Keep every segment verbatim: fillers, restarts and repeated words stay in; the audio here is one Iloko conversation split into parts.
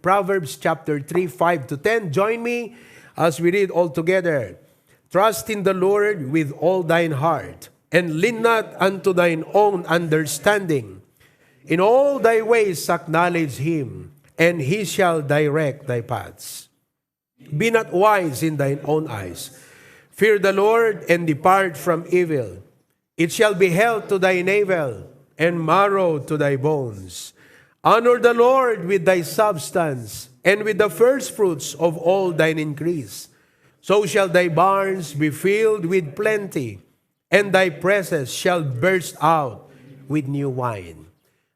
Proverbs chapter three, five to ten. Join me as we read all together. "Trust in the Lord with all thine heart, and lean not unto thine own understanding. In all thy ways acknowledge him, and he shall direct thy paths. Be not wise in thine own eyes. Fear the Lord and depart from evil. It shall be health to thy navel and marrow to thy bones. Honor the Lord with thy substance and with the first fruits of all thine increase. So shall thy barns be filled with plenty, and thy presses shall burst out with new wine."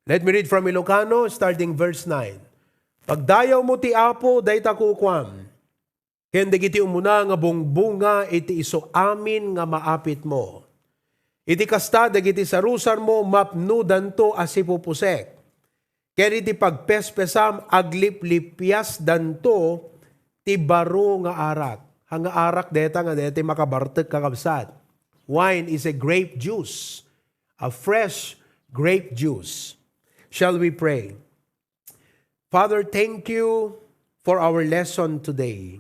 Let me read from Ilocano, starting verse nine. "Pagdayawmo ti Apo, dayta kukuam, ken dagiti umuna nga bungbunga iti isu amin nga maapitmo. Iti kasta, dagiti sarusarmo mapnodanto a sipupusek, ken iti pagpespesam, agliplipiasdanto ti baro nga arak." Ha nga arak deta nga deta makabartek, kakabsat? Wine is a grape juice, a fresh grape juice. Shall we pray? Father, thank you for our lesson today.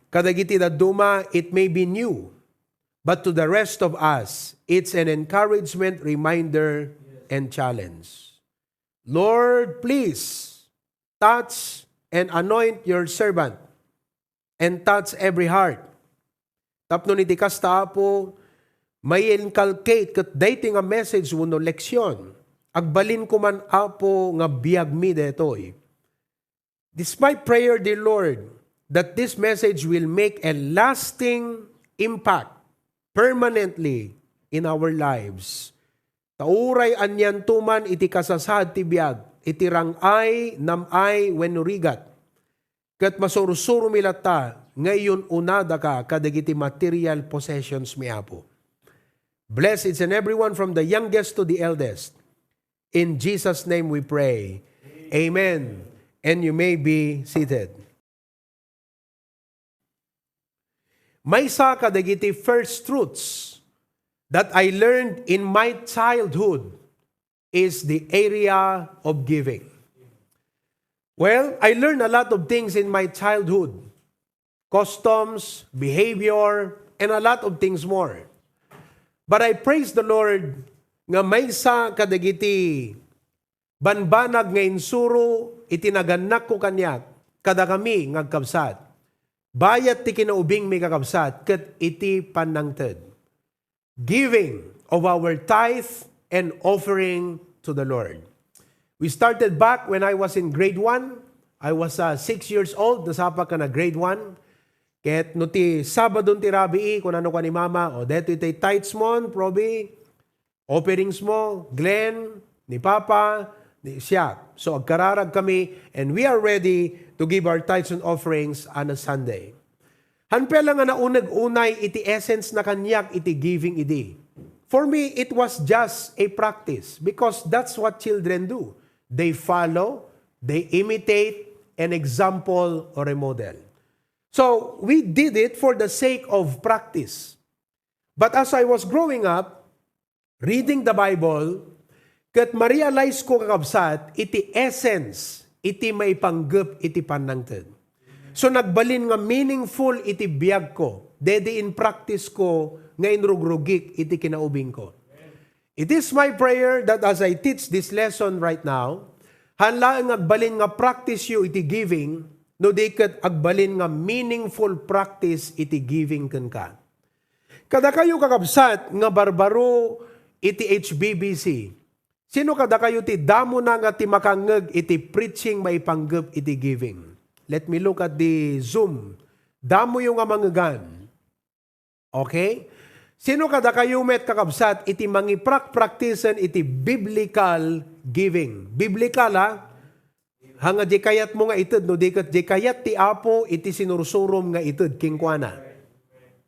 Kadagiti dadduma, it may be new, but to the rest of us, it's an encouragement, reminder, and challenge. Lord, please touch and anoint your servant and touch every heart. Tapno iti kasta, Apo, ma-inculcate ket daytoy nga message wenno leksyon. Agbalinko man, Apo, nga biagmi daytoy. This my prayer, dear Lord, that this message will make a lasting impact permanently in our lives. Ta uray anianto man iti kasasaad ti biag, iti rang-ay, nam-ay, wenno rigat, ket masursuromi latta nga iyun-unadaka kadagiti material possessions mi, Apo. Bless each and everyone from the youngest to the eldest. In Jesus' name we pray. Amen. And you may be seated. Maysa kadagiti first fruits that I learned in my childhood is the area of giving. Well, I learned a lot of things in my childhood. Customs, behavior, and a lot of things more. But I praise the Lord nga maysa kadagiti banbanag nga insuro iti nagannakko kaniak kadakami nga agkabsat. Bayat ti kinaubingmi, kakabsat, ket iti pannangted. Giving of our tithe and offering to the Lord. We started back when I was in grade one. I was, uh, six years old, nasapak ken a grade one. Ket no ti Sabado ti rabii, kunano kua ni Mama, "O, daytoy ti tithes mo, Probi, offerings mo, Glenn, ni Papa, ni siak." So, agkararag kami, and we are ready to give our tithes and offerings on a Sunday. Hanpela nga nauneg unay iti essence na kaniak iti giving idi. For me, it was just a practice because that's what children do. They follow, they imitate an example or a model. So, we did it for the sake of practice. But as I was growing up, reading the Bible, ket ma-realize ko, kakabsat, iti essence iti maipanggep iti pannangted. So, nagbalin nga meaningful iti biagko, dedi in practice ko nga inrugrugik iti kinaubingko. It is my prayer that as I teach this lesson right now, han laeng nga agbalin nga practice yo iti giving, no di ket agbalin nga meaningful practice iti giving kenka. Kadakayo, kakabsat, nga barbaro iti H B B C, sino kadakayo ti damona nga ti makangngeg iti preaching maipanggep iti giving? Let me look at the Zoom. Damoyo nga mangegan. Okay? Sino kadakayo met, kakabsat, iti mangiprakpraktisen iti biblical giving? Biblical, ha? Ha nga di kayatmo nga ited, no di ket di kayat ti Apo iti sinursurom nga ited kenkuana.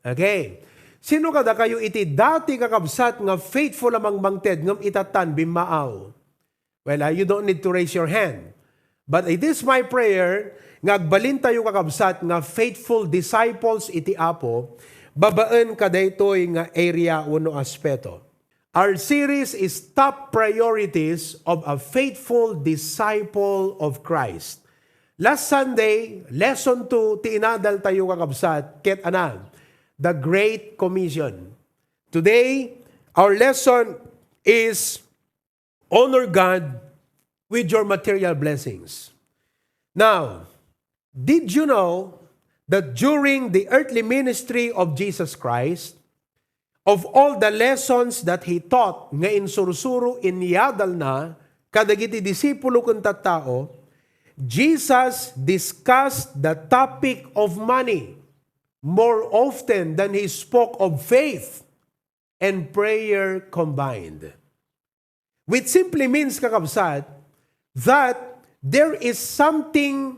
Okay. Sino kadakayo iti dati, kakabsat, nga faithful a mangmangted ngem itatan bimmaaw? Well, ah, you don't need to raise your hand. But it is my prayer nga agbalintayo, kakabsat, nga faithful disciples iti Apo babaen kadaytoy nga area wenno aspeto. Our series is Top Priorities of a Faithful Disciple of Christ. Last Sunday, lesson two, ti inadal tayo, kakabsat, ket anan, the Great Commission. Today, our lesson is honor God with your material blessings. Now, did you know that during the earthly ministry of Jesus Christ, of all the lessons that he taught nga insursuro, inyadalna kadagiti disipulo ken tattao, Jesus discussed the topic of money more often than he spoke of faith and prayer combined. Which simply means, kakabsat, that there is something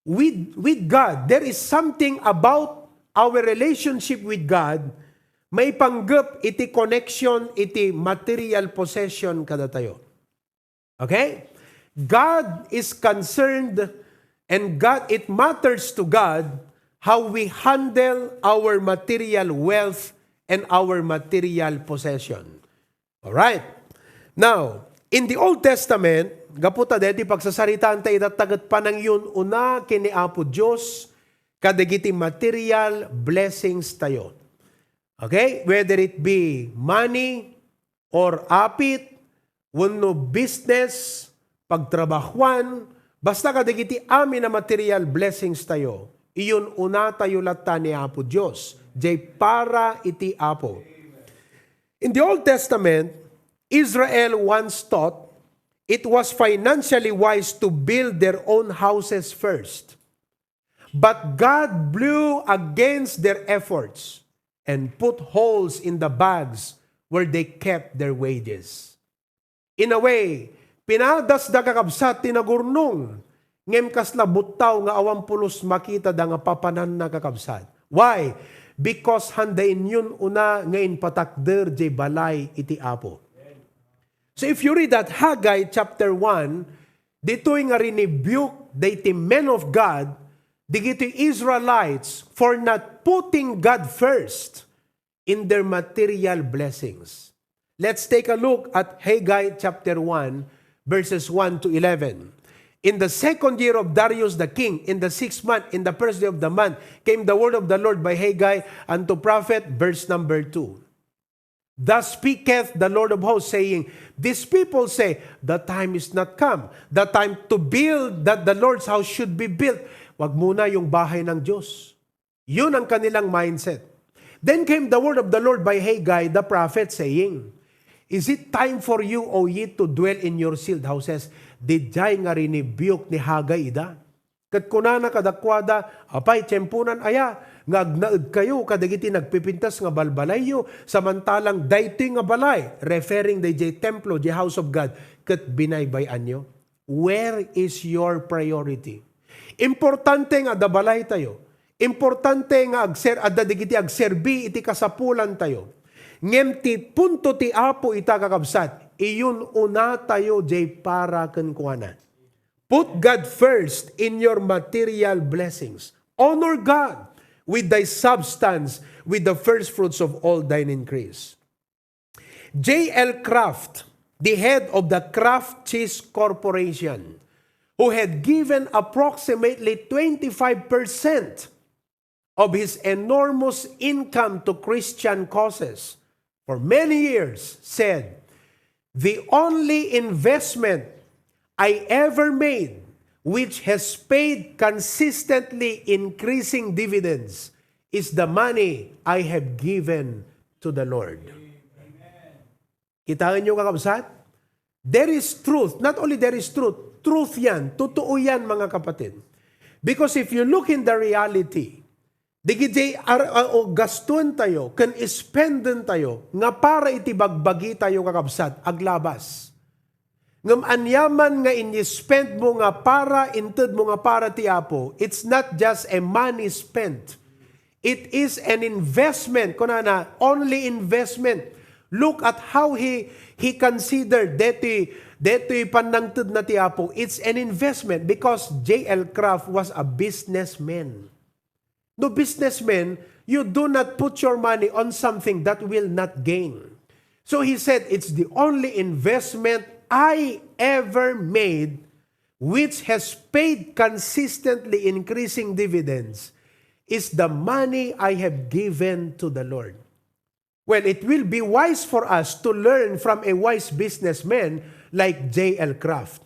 with, with God, there is something about our relationship with God maipanggep iti connection iti material possession kadatayo. Okay? God is concerned, and God, it matters to God how we handle our material wealth and our material possession. Alright. Now, in the Old Testament, gapu ta deti pagsasaritaan ta ita, taget panangyun-una ken ni Apo Dios kadagiti material blessings tayo. Okay? Whether it be money or apit, wenno business, pagtrabahuan, basta kadagiti amin a material blessings tayo, iyun-una tayo latta ni Apo Dios, jay para iti Apo. In the Old Testament, Israel once thought it was financially wise to build their own houses first. But God blew against their efforts and put holes in the bags where they kept their wages. In a way, pinadasda, kakabsat, ti nagurnong, ngem kasla buttaw nga awan pulos makitada nga papananna, kakabsat. Why? Because handa inyun-una nga inpatakder jay balay iti Apo. So if you read that Haggai chapter one, ditoy nga rinibuke daydi men of God, digiti Israelites for not putting God first in their material blessings. Let's take a look at Haggai chapter one, verses one to eleven. In the second year of Darius the king, in the sixth month, in the first day of the month, came the word of the Lord by Haggai unto prophet, verse number two. Thus speaketh the Lord of hosts, saying, "These people say, 'The time is not come, the time to build, that the Lord's house should be built.'" Wag muna yung bahay ng Diyos. Yun ang kanilang mindset. Then came the word of the Lord by Haggai the prophet, saying, "Is it time for you, O ye, to dwell in your sealed houses?" Didiay nga rinibuke ni Haggai ida. Ket kunana kadakuada, "Apay, tiemponan aya nga agnaedkayo kadagiti nagpipintas nga balbalayyo, samantalang daytoy nga balay," referring daydiay templo, the house of God, "ket binaybay-anyo?" Where is your priority? Importante nga adda balaytayo. Importante nga agser-, adda dagiti agserbi iti kasapulantayo. Ngem ti punto ti Apo ita, kakabsat, iyun-unatayo jay para kenkuana. Put God first in your material blessings. Honor God with thy substance, with the first fruits of all thine increase. J L Kraft, the head of the Kraft Cheese Corporation, who had given approximately twenty-five percent of his enormous income to Christian causes for many years, said, "The only investment I ever made which has paid consistently increasing dividends is the money I have given to the Lord." Kitaen nyo, kakabsat? There is truth. Not only there is truth, truth yan. Totoo yan, mga kapatid. Because if you look in the reality, digiti ar-, a-, o gastuentayo, ken spendentayo, nga para iti bagbagitayo, kakabsat, aglabas. Ngem aniaman nga in-spend mo nga para, inted mo nga para ti Apo, it's not just a money spent. It is an investment. Kunana, only investment. Look at how he, he considered detoy, detoy pannangtedna ti Apo. It's an investment because J L Kraft was a businessman. No businessman, you do not put your money on something that will not gain. So he said, "It's the only investment I ever made which has paid consistently increasing dividends, is the money I have given to the Lord. Well, it will be wise for us to learn from a wise businessman like J L Kraft.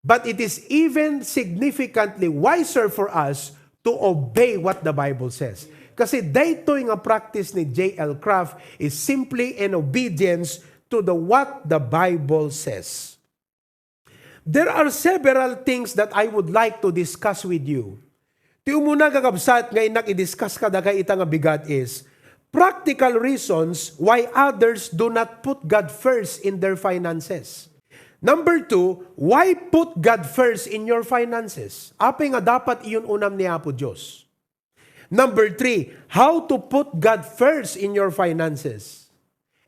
But it is even significantly wiser for us to obey what the Bible says. Kasi daytoy nga practice ni J L Kraft is simply an obedience to the what the Bible says. There are several things that I would like to discuss with you. Ti umuna, kakabsat, nga innak i-discuss kadakay ita nga bigat is practical reasons why others do not put God first in their finances. Number two, why put God first in your finances? Apay nga dapat iyun-unam ni Apo Dios? Number three, how to put God first in your finances.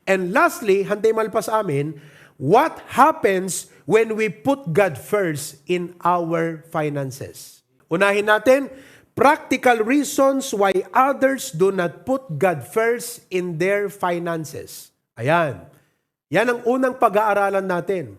And lastly, hantay malpas amin, what happens when we put God first in our finances? Unahin natin, practical reasons why others do not put God first in their finances. Ayan. Yan ang unang pag-aaralan natin.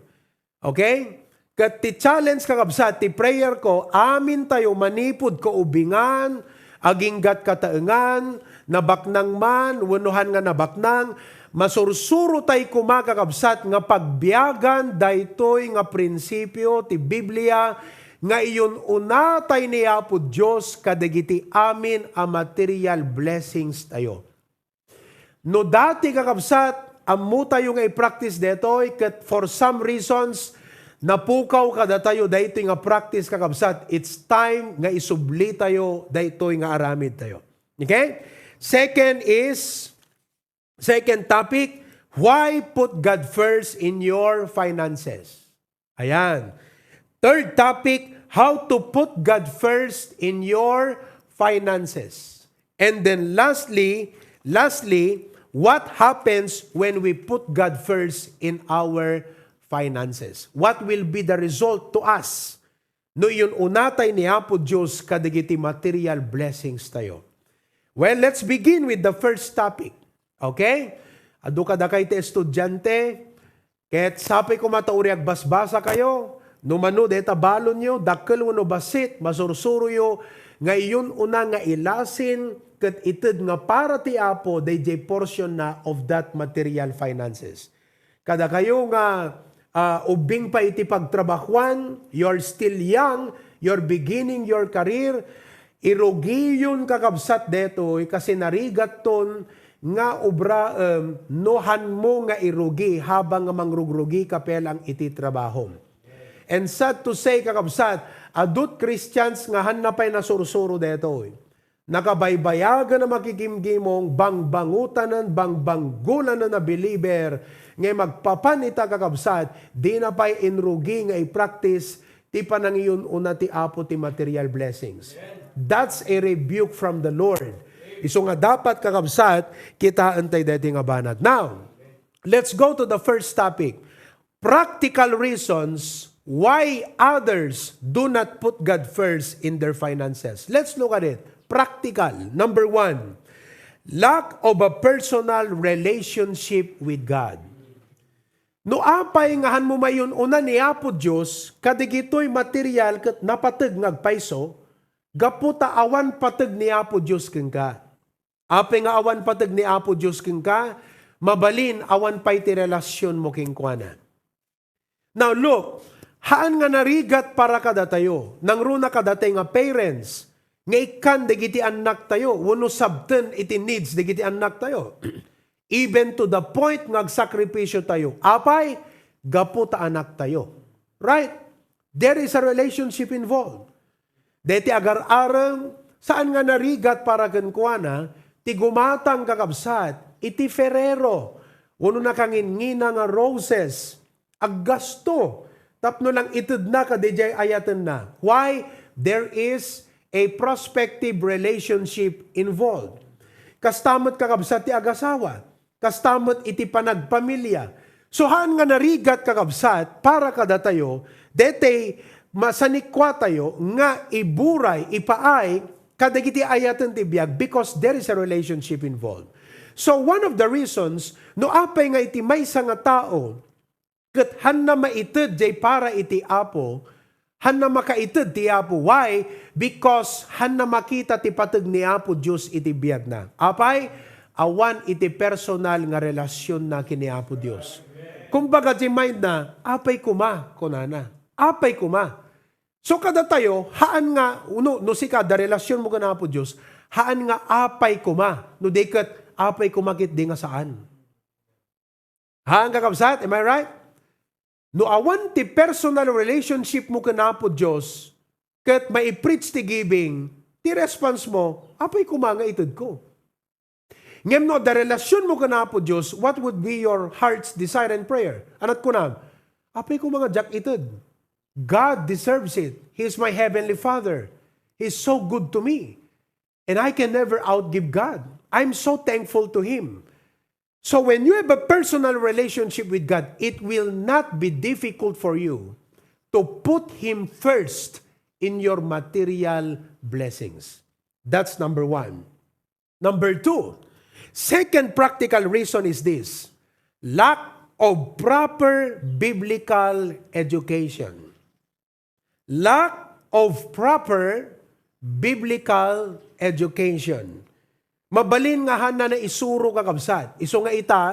Okay? Ket ti challenge, kakabsat, ti prayer ko, amin tayo manipud kaubingan, aginggat kataengan, nabaknang man, wenno han nga nabaknang, masursuro tay koma, kakabsat, nga pagbiagan daytoy nga prinsipio ti Biblia nga iyun-una tay ni Apo Dios kadagiti amin a material blessings tayo. No dati, kakabsat, ammo tayo nga i-practice daytoy, ket for some reasons, napukaw kadatayo daytoy nga practice, kakabsat, it's time nga isubli tayo daytoy nga aramid tayo. Okay? Second is, second topic, why put God first in your finances? Ayan. Third topic, how to put God first in your finances. And then lastly, lastly, what happens when we put God first in our finances? What will be the result to us? No iyun-una tay ni Apo Dios kadagiti material blessings tayo. Well, let's begin with the first topic. Okay? Adu kadakay ti estudiante, ket sapay koma ta uri agbasbasa kayo, no mano dayta balonyo, dakkel wenno bassit, masursuroyo nga iyun-una nga ilasin ket ited nga para ti Apo dayjay portion na of that material finances. Kadakayo nga, ah, ubbing pa iti pagtrabahuan, you're still young, you're beginning your career, irugiyon, kakabsat, detoy, kasi narigatton nga obraem no hanmo nga irugi habang nga mangrugrugika pay lang iti trabahom. And sad to say, kakabsat, adut Christians nga hanna pay nasursuro detoy. Nakabaybayagan a makigimgimong, bangbangutanen, bangbanggulanen a believer, nga magpapan ita, kakabsat, dina pay inrugi nga i-practice ti panangiyun-una ti Apo ti material blessings. That's a rebuke from the Lord. Isu nga dapat, kakabsat, kitaen tay daytoy nga banag. Now, let's go to the first topic. Practical reasons why others do not put God first in their finances. Let's look at it. Practical. Number one, lack of a personal relationship with God. No apay nga hanmo mayun-una ni Apo Dios, kadagitoy material ket napateg nga agpayso, gapu ta awan pateg ni Apo Dios kenka. Apay nga awan pateg ni Apo Dios kenka, mabalin awan pay ti relasionmo kenkuana. Now look, haan nga narigat para kadatayo, nangruna kadatay nga parents, nga ikkan dagiti annaktayo, wenno sabten iti needs dagiti annaktayo. Even to the point nga agsakripisyo tayo. Apay? Gapu ta anak tayo. Right? There is a relationship involved. Deti agar-arem, saan nga narigat para kenkuana ti gumatang, kakabsat, iti ferrero, wenno nakanginngina nga roses, aggasto, tapno lang itedna kadiay ayatenna. Why? There is a prospective relationship involved. Kasta met, kakabsat, ti agasawa. Kasta met iti panagpamilia. So, haan nga narigat, kakabsat, para kadatayo, detay masanikuatayo nga iburay, ipaay, kadagiti ayaten ti biag because there is a relationship involved. So, one of the reasons, no apay nga iti maysa nga tao, ket hanna maited jay para iti Apo, Hanna makaited ti Apo. Why? Because hanna makita ti pateg ni Apo Dios iti biagna. Apay? Awan iti personal nga relasionna ken ni Apo Dios. Kumbaga, ti mind na, "Apay koma," kunana. "Apay koma." So, kadatayo, haan nga, no, no sika, da relasionmo ken Apo Dios, haan nga apay koma. No di ket, apay koma ket di nga saan. Haan, kakabsat? Am I right? No awan ti personal relationship mo ken Apo Dios, ket mai-preach ti giving, ti response mo, "Apay koma nga itedko." Ngem no adda relasionmo ken Apo Dios, what would be your heart's desire and prayer? Anat kunam, "Apay koma nga diak ited. God deserves it. He is my heavenly Father. He is so good to me. And I can never outgive God. I'm so thankful to Him." So when you have a personal relationship with God, it will not be difficult for you to put Him first in your material blessings. That's number one. Number two, second practical reason is this: lack of proper biblical education. Lack of proper biblical education. Mabalin nga hanna naisuro, kakabsat. Isu nga ita,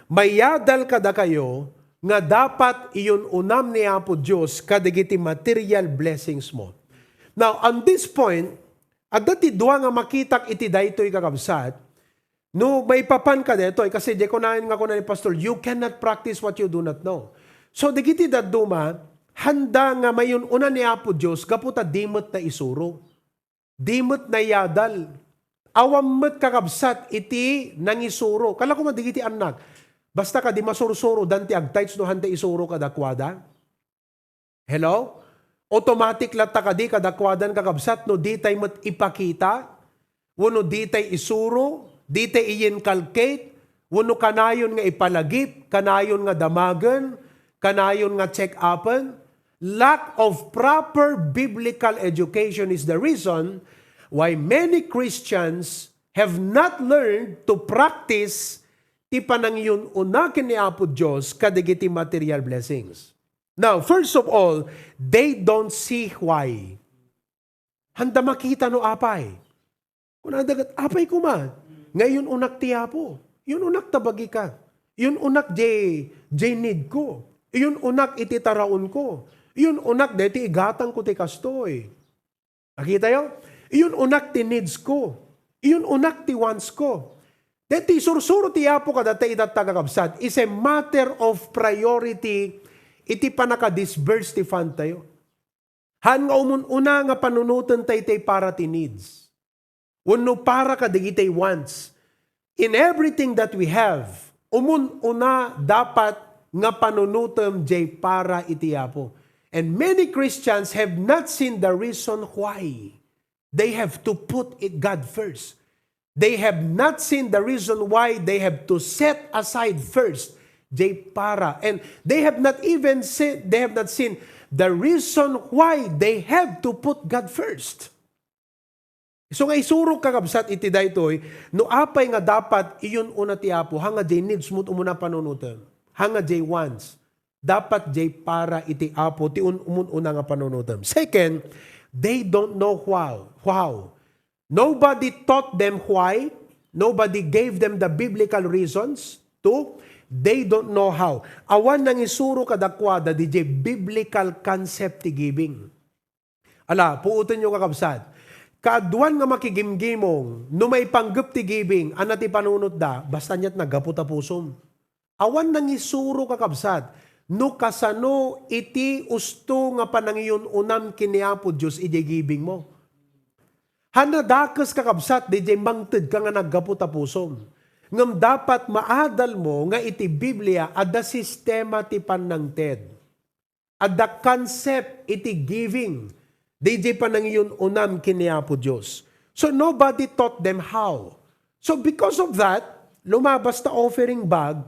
mayadal kadakayo nga dapat iyun-unam ni Apo Dios kadagiti material blessings mo. Now, on this point, adda ti dua nga makitak iti daytoy, kakabsat. No maipapan ka daytoy, kasi di kunaen nga kuna ni Pastor, "You cannot practice what you do not know." So, dagiti dadduma, handa nga mayun-una ni Apo Dios gapu ta di met naisuro. Di met nayadal. Awan met, kakabsat, iti nangisuro. Kala ko man dagiti annak. Basta kadi masursuro, dan ti agtayds no handa isuro kadakuada. Hello? Automatic latta kadi kadakuadan, kakabsat, no ditay met ipakita, wenno ditay isuro, ditay i-inculcate, wenno kanayon nga ipalagip, kanayon nga damagen, kanayon nga check-upen? Lack of proper biblical education is the reason why many Christians have not learned to practice ti panangiyun-una ken ni Apo Dios kadagiti material blessings. Now, first of all, they don't see why. Handa makita no apay. Kunada ket, "Apay koma nga iyun-unak ti Apo. Iyun-unak ta bagika. Iyun-unak jay, jay need ko. Iyun-unak iti taraon ko. Iyun-unak daytoy igatang ko ti kastoy." Nakitayo? Iyun-unak ti needs ko. Iyun-unak ti wants ko. Daytoy isursuro ti Apo kadata itatta, kakabsat, is a matter of priority iti pannaka-disburse ti fund tayo. Haan nga umun-una nga panunoten tay tay para ti needs. Wenno para kadagitay wants. In everything that we have, umun-una dapat nga panunotem jay para iti Apo. And many Christians have not seen the reason why they have to put it, God first. They have not seen the reason why they have to set aside first jay para. And they have not even seen, they have not seen the reason why they have to put God first. So nga isurok, kakabsat, iti daytoy, no apay nga dapat iyun-una ti Apo, haan nga jay needs mo umuna panunotem. Haan nga jay wants. Dapat jay para iti Apo ti un-, umun-una nga panunotem. Second, they don't know how. How. Nobody taught them why. Nobody gave them the biblical reasons. Two, they don't know how. Awan nangisuro kadakuada dijay biblical concept ti giving. Ala, puotenyo, kakabsat. Kaaduan nga makigimgimong, no maipanggep ti giving, ania ti panunotda, basta aniat naggapu ta pusom. Awan nangisuro, kakabsat, no kasano iti usto nga panangiyun-unam ken ni Apo Dios idiay giving mo. Haan a dakes, kakabsat, dijay mangted ka nga naggapu ta pusom. Ngem dapat maadal mo nga iti Biblia adda sistema ti pannangted. Adda concept iti giving, dijay panangiyun-unam ken ni Apo Dios. So nobody taught them how. So because of that, lumabas ta offering bag,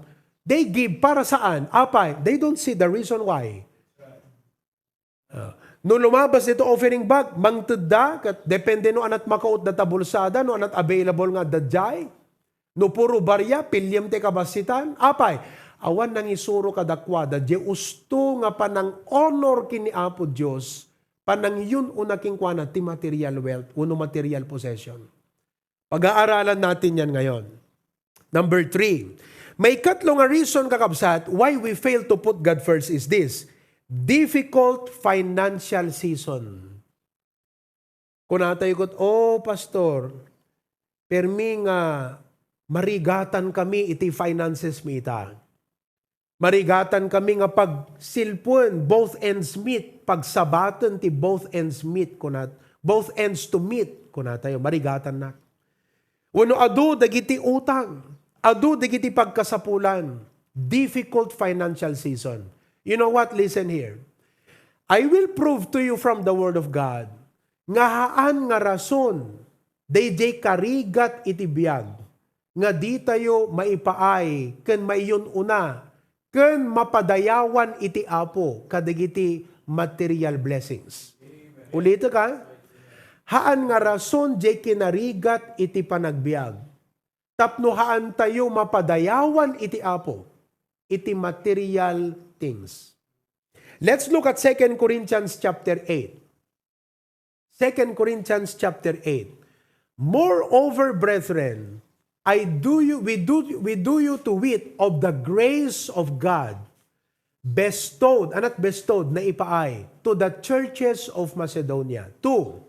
they give para saan? Apay, they don't see the reason why. Ah, no lumabas dita offering bag, mangtedda, ket depende no aniat makautda ta bulsada, no aniat available nga adda diay. No puro barya, piliem ti kabassitan. Apay, awan nangisuro kadakuada, dijay usto nga panang-honor ken ni Apo Dios, panangyun-una kenkuana ti material wealth wenno material possession. Pag-aaralan natin yan ngayon. Number three, may katlo nga reason, kakabsat, why we fail to put God first is this: difficult financial season. Kunatayo ket, "Oh, Pastor, permi nga marigatan kami iti finances mi ita. Marigatan kami nga pagsilpuen, both ends meet, pagsabaten ti both ends meet," kunat, "both ends to meet," kunatayo, marigatanna. Wenno adu dagiti utang, adu dagiti pagkasapulan, difficult financial season. You know what? Listen here. I will prove to you from the Word of God nga haan nga rason daydiay karigat iti biag nga ditayo maipaay ken maiyun-una ken mapadayawan iti Apo kadagiti material blessings. Ulitek, ha? Haan nga rason diay kinarigat iti panagbiag tapno haantayo mapadayawan iti Apo iti material things. Let's look at Second Corinthians chapter eight. Second Corinthians chapter eight. "Moreover, brethren, I do you, we do, we do you to wit of the grace of God bestowed," anat bestowed, naipaay, "to the churches of Macedonia. Two,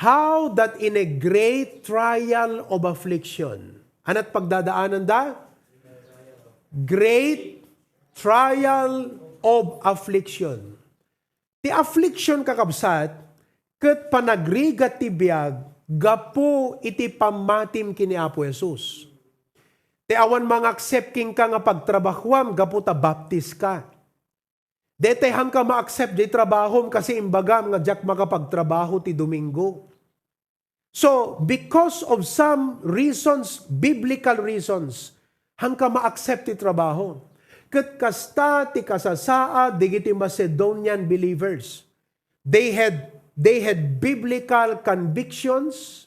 how that in a great trial of affliction," anat pagdadaananda? Great trial of affliction. Ti affliction, kakabsat, ket panagrigat ti biag gapu iti pammatim ken ni Apo Jesus. Ti awan manga-accept kenka nga pagtrabahuam gapu ta Baptist ka. Daytoy haanka ma-accept diay trabahom kasi imbagam nga diak makapagtrabaho ti Domingo. So, because of some reasons, biblical reasons, haanka ma-accept ti trabaho. Ket kasta ti kasasaad dagiti Macedonian believers. They had, they had biblical convictions,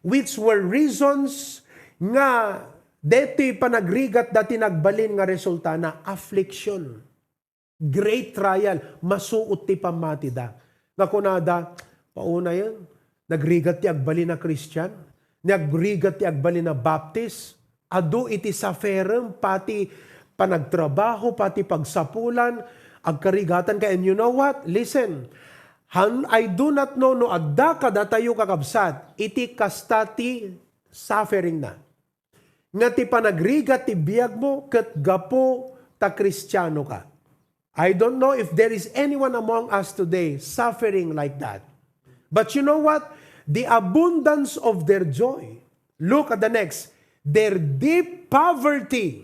which were reasons nga daytoy panagrigatda ti nagbalin nga resultana, affliction. Great trial, masuot ti pammatida. Nga kunada, "Pauna yan, nagrigat ti agbalin a Christian, nagrigat ti agbalin a Baptist, adu iti sufferem, pati panagtrabaho, pati pagsapulan, agkarigatan ka." And you know what? Listen, han, I do not know no adda kadatayo, kakabsat, iti kasta ti suffering na. Nga ti panagrigat ti biagmo ket gapu ta Kristiano ka. I don't know if there is anyone among us today suffering like that. But you know what? The abundance of their joy. Look at the next. Their deep poverty.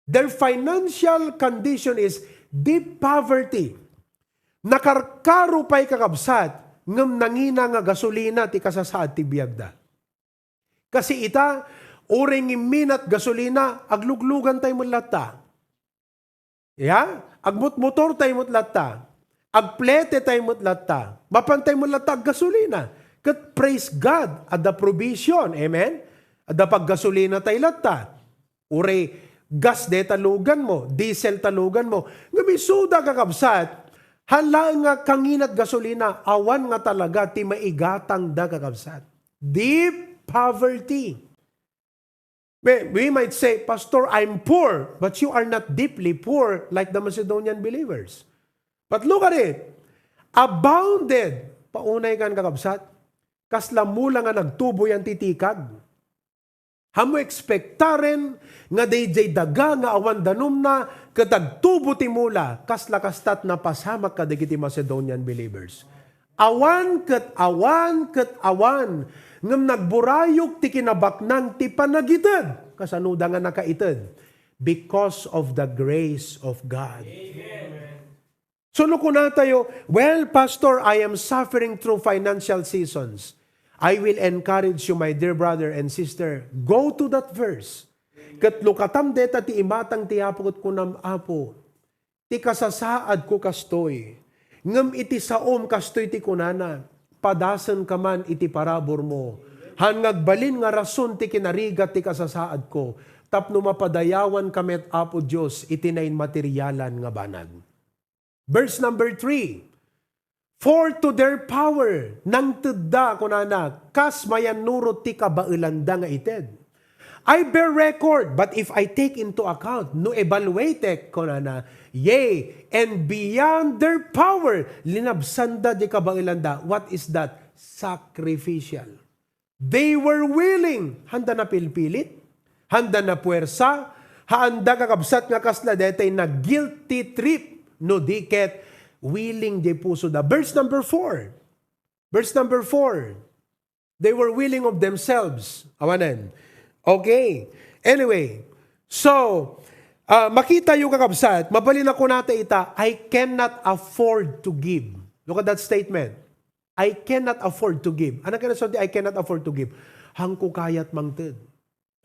Their financial condition is deep poverty. Nakarkaro pay, kakabsat, ngem nangina nga gasolina ti kasasaad ti biagda. Kasi ita, uray ngimminat gasolina, agluglugantay met latta. Ya? Agmotmotortay met latta. Agpletetay met latta. Mapantay met latta aggasolina. Ket praise God, adda provision. Amen? Adda paggasolinatay latta. Uray gas deta luganmo, diesel ta luganmo. Ngem isuda, kakabsat, haan laeng nga kanginat gasolina, awan nga talaga ti maigatangda, kakabsat. Deep poverty. We, we might say, "Pastor, I'm poor," but you are not deeply poor like the Macedonian believers. But look at it. Abounded. Paunay kan, kakabsat. Kasla mula nga nagtubo yan ti tikag. Haanmo ekspektaren nga daydiay daga nga awan danumna ket agtubo ti mula, kasla kastat napasamak kadagiti Macedonian believers. Awan ket awan ket awan, ngem nagburayok ti kinabaknang ti panagited. Kasanoda nga nakaited? Because of the grace of God. So, no kunatayo, "Well, Pastor, I am suffering through financial seasons." I will encourage you, my dear brother and sister, go to that verse. Ket lukatam deta ti imatang ti Apo ket kunam, "Apo, ti kasasaadko kastoy. Ngem iti saom kastoy ti kunana, padasenka man iti paraburmo. Haan nga agbalin nga rason ti kinarigat ti kasasaadko, tapno mapadayawanka met, Apo Dios, iti nainmaterialan nga banag." Verse number three, For to their power, nangtedda, kunana, kas mayannurot ti kabaelanda nga ited. I bear record, but if I take into account, no evaluatek, kunana, yea, and beyond their power, linabsanda di kabaelanda. What is that? Sacrificial. They were willing. Handa na pilpilit. Handa na puwersa. Handa kakabsat nga kasla detay na guilty trip. No di ket willing di puso da. Verse number four. Verse number four. They were willing of themselves. Awanen. Okay. Anyway. So, ah, makita yu kakabsat, mabalin a kunata ita, "I cannot afford to give." Look at that statement. "I cannot afford to give." Ano kaya ti "I cannot afford to give"? Hangko kayat mangted.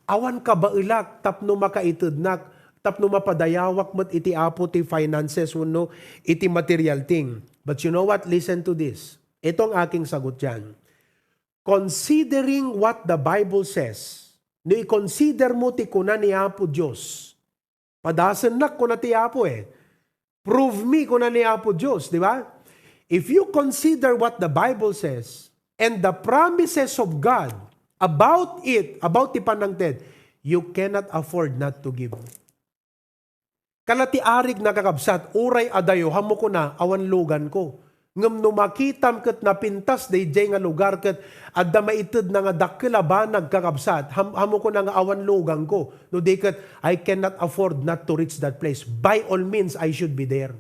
Awan kabaelak tapno makaitednak, tapno mapadayawak met iti Apo ti finances wenno iti material thing. But you know what? Listen to this. Ito ang aking sagot diyan. Considering what the Bible says, no i-consider mo ti kuna ni Apo Dios, "Padasennak," kuna ti Apo eh. "Prove me," kuna ni Apo Dios, di ba? If you consider what the Bible says and the promises of God about it, about ti panangted, you cannot afford not to give. Kala ti arig na kakabsat, uray adayo, hamo kuna, awan lugan ko. Ngem no makitam ket napintas daydiay nga lugar ket adda maitedna nga dakkel a banag kakabsat, ham-, hamo kuna nga awan lugan ko. No di ket, "I cannot afford not to reach that place. By all means, I should be there."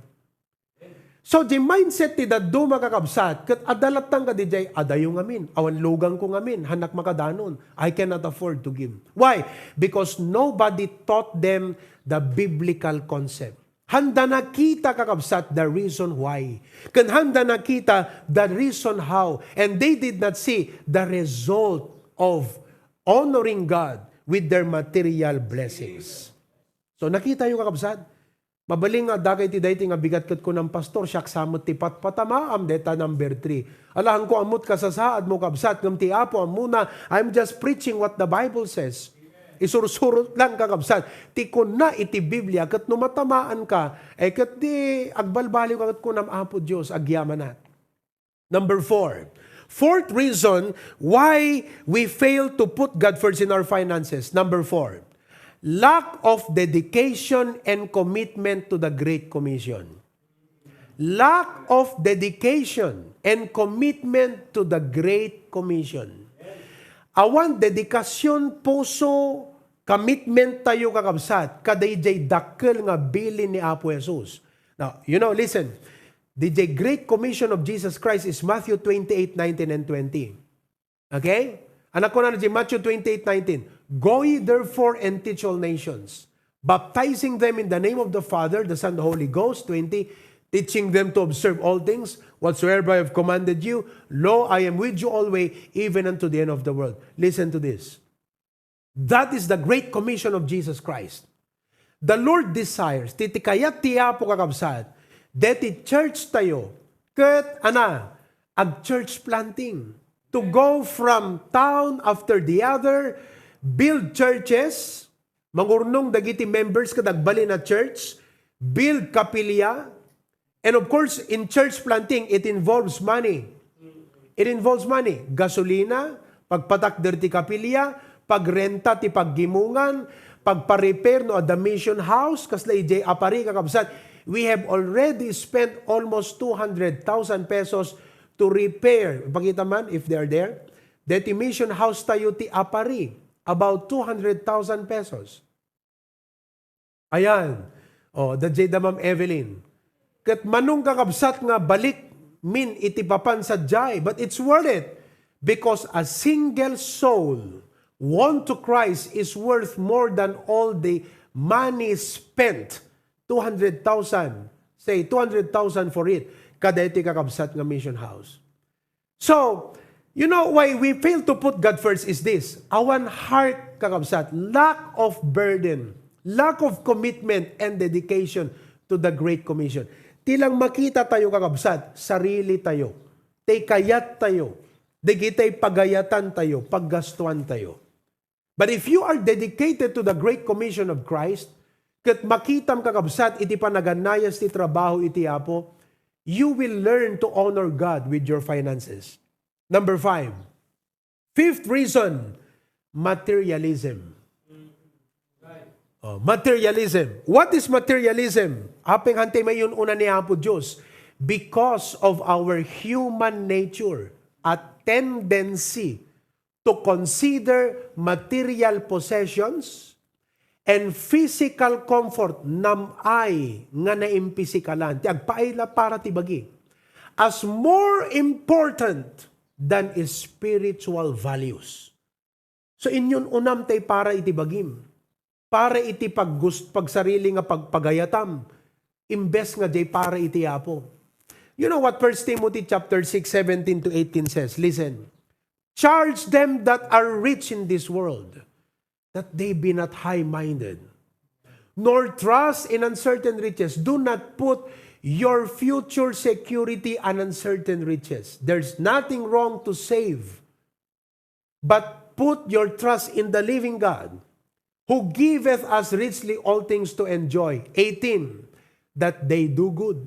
So, di mindset ti dadduma kakabsat, ket adda latta nga daydiay, "Adayo ngamin, awan lugan ko ngamin, hannak makadanon. I cannot afford to give." Why? Because nobody taught them the biblical concept. Handa nakita, kakabsat, the reason why. Ken handa nakita the reason how. And they did not see the result of honoring God with their material blessings. So, nakita yu, kakabsat? Mabalin nga, dagiti daytoy nga bigat ket kunam, "Pastor, siak sa met ti patpatamaam," deta number three. Ala, hangko ammot kasasaad mo, kabsat, ngem ti Apo ammona, I'm just preaching what the Bible says. Isursurot lang, kakabsat, ti kuna iti Biblia, ket no matamaanka, eh, ket di agbalbaliw ka ket kunam, "Apo Dios, agyamanak." Number four. Fourth reason why we fail to put God first in our finances. Number four, lack of dedication and commitment to the Great Commission. Lack of dedication and commitment to the Great Commission. Awan dedikasyon, puso, commitment tayo, kakabsat, kadaydiay dakkel nga bilin ni Apo Jesus. Now, you know, listen, the, the Great Commission of Jesus Christ is Matthew twenty-eight nineteen and twenty. Okay? Anak ko na, Matthew twenty-eight nineteen, "Go ye therefore and teach all nations, baptizing them in the name of the Father, the Son, the Holy Ghost," twenty, "teaching them to observe all things whatsoever I have commanded you. Lo, I am with you always, even unto the end of the world." Listen to this. That is the Great Commission of Jesus Christ. The Lord desires, ti, ti kayat ti Apo, kakabsat, deti church tayo, ket, ana, ag church planting. To go from town after the other, build churches, mangurnong dagiti members ket agbalin a church, build kapilya, and of course, in church planting, it involves money. It involves money. Gasolina, pagpatakder ti kapilya, pagrenta ti paggimongan, pagpa-repair no adda mission house, kasla idiay Aparri, kakabsat. We have already spent almost two hundred thousand pesos to repair. Pakita man, if they are there. Deti mission house tayo ti Aparri, about two hundred thousand pesos. Ayan. Oh, da jay da Ma'am Evelyn. Ket manong, kakabsat, nga balik min iti papan sadiay, but it's worth it because a single soul won to Christ is worth more than all the money spent. Two hundred thousand. Say, two hundred thousand for it. Kada iti, kakabsat, nga mission house. So, you know why we fail to put God first is this. Awan heart, kakabsat, lack of burden, lack of commitment and dedication to the Great Commission. Ti lang makita tayo, kakabsat, sarili tayo, ti kayat tayo, dagiti pagayatan tayo, paggastuan tayo. But if you are dedicated to the Great Commission of Christ, ket makitam, kakabsat, iti panaganayas ti trabaho iti Apo, you will learn to honor God with your finances. Number five. Fifth reason, materialism. Oh, materialism. What is materialism? Apay nga hantay mayun-una ni Apo Dios, because of our human nature, a tendency to consider material possessions and physical comfort, nam-ay nga naimpisikalan. Ti agpaay la para ti bagi. As more important than spiritual values. So, inyun-unam tay para iti bagim. Para iti paggust-, pagsarili nga pagpagayatam, imbes nga diay para iti Apo. You know what First Timothy chapter six, seventeen to eighteen says? Listen, "Charge them that are rich in this world, that they be not high-minded, nor trust in uncertain riches." Do not put your future security on uncertain riches. There's nothing wrong to save, but put your trust in the living God, who giveth us richly all things to enjoy. Eighteen, that they do good,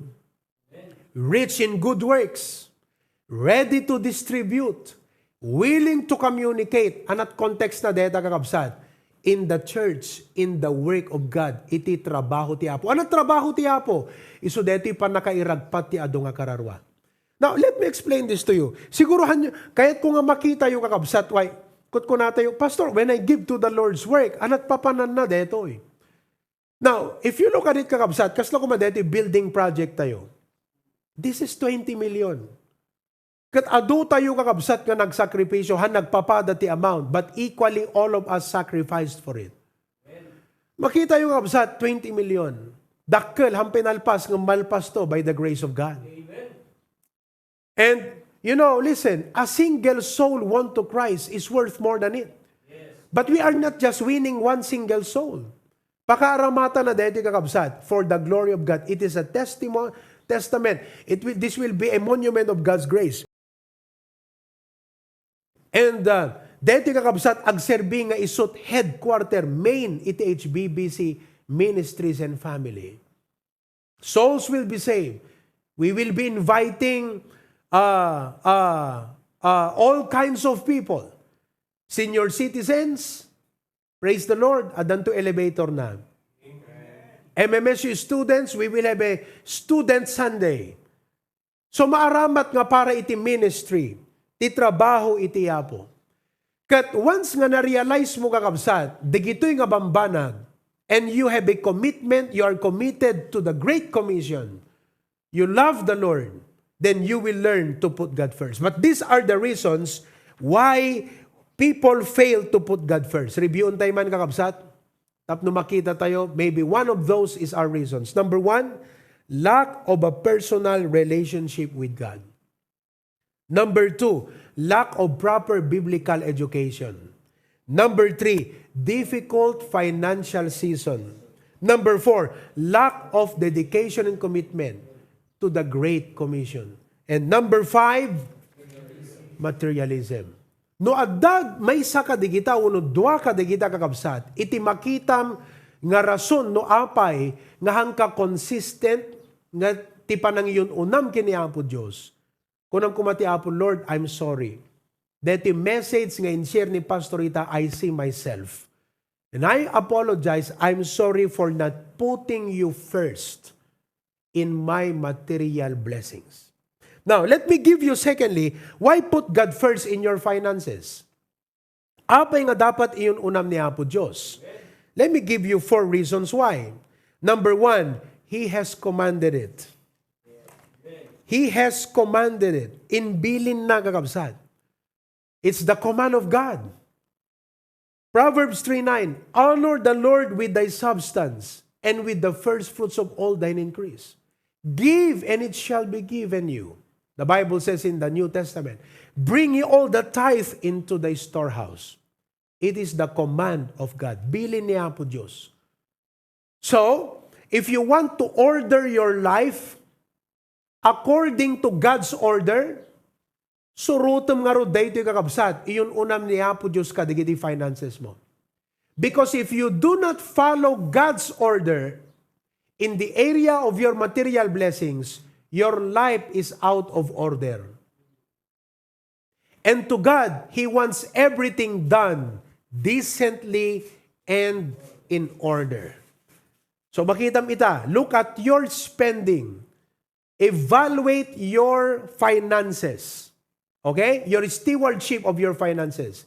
rich in good works, ready to distribute, willing to communicate. Anat context na deta, kakabsat? In the church, in the work of God, iti trabaho ti Apo. Anat trabaho ti Apo? Isu deti pannakairagpat ti adu nga kararua. Now, let me explain this to you. Siguro han-, kayat ko nga makita yu, kakabsat, why? Kutkunatayo, "Pastor, when I give to the Lord's work, anat papananna detoy?" Now, if you look at it, kakabsat, kasla koma detoy building project tayo. This is twenty million. Ket adu tayo, kakabsat, nga nagsakripisyo, han nagpapada ti amount, but equally all of us sacrificed for it. Makita yu, kakabsat, twenty million. Dakkel, han pinalpas, nga malpas to by the grace of God. And, you know, listen, a single soul won to Christ is worth more than it. But we are not just winning one single soul. Pakaaramatan na deti, kakabsat, for the glory of God. It is a testimo-, testament. It will, this will be a monument of God's grace. And, uh, deti, kakabsat, agserbi nga isut headquarter, main, iti H B B C ministries and family. Souls will be saved. We will be inviting, uh, uh, uh, all kinds of people. Senior citizens, praise the Lord, addanto elevator na. M M S U students, we will have a student Sunday. So, maaramat nga para iti ministry, ti trabaho iti Apo. Ket once nga na-realize mo, kakabsat, dagitoy nga bambanag, and you have a commitment, you are committed to the Great Commission, you love the Lord, then you will learn to put God first. But these are the reasons why people fail to put God first. Reviewon tayo man, kakabsat. Tapno makita tayo, maybe one of those is our reasons. Number one, lack of a personal relationship with God. Number two, lack of proper biblical education. Number three, difficult financial season. Number four, lack of dedication and commitment to the Great Commission. And number five, materialism. No adda maysa kadagita wenno dua kadagita, kakabsat, iti makitam nga rason no apay nga hanka consistent nga ti panangiyun-unam ken ni Apo Dios, kunam koma ti Apo, "Lord, I'm sorry. Deti message nga in-share ni Pastor Rita, I see myself. And I apologize. I'm sorry for not putting you first in my material blessings." Now, let me give you, secondly, why put God first in your finances? Apay nga dapat iyun-unam ni Apo Dios? Let me give you four reasons why. Number one, He has commanded it. He has commanded it. Inbilin na, kakabsat. It's the command of God. Proverbs three nine, "Honor the Lord with thy substance and with the first fruits of all thine increase. Give, and it shall be given you." The Bible says in the New Testament, "Bring ye all the tithe into thy storehouse." It is the command of God. Bilin ni Apo Dios. So, if you want to order your life according to God's order, surotem ngarud daytoy, kakabsat, iyun-unam ni Apo Dios kadagiti finances mo. Because if you do not follow God's order in the area of your material blessings, your life is out of order. And to God, He wants everything done decently and in order. So makita mo ita, look at your spending. Evaluate your finances. Okay? Your stewardship of your finances.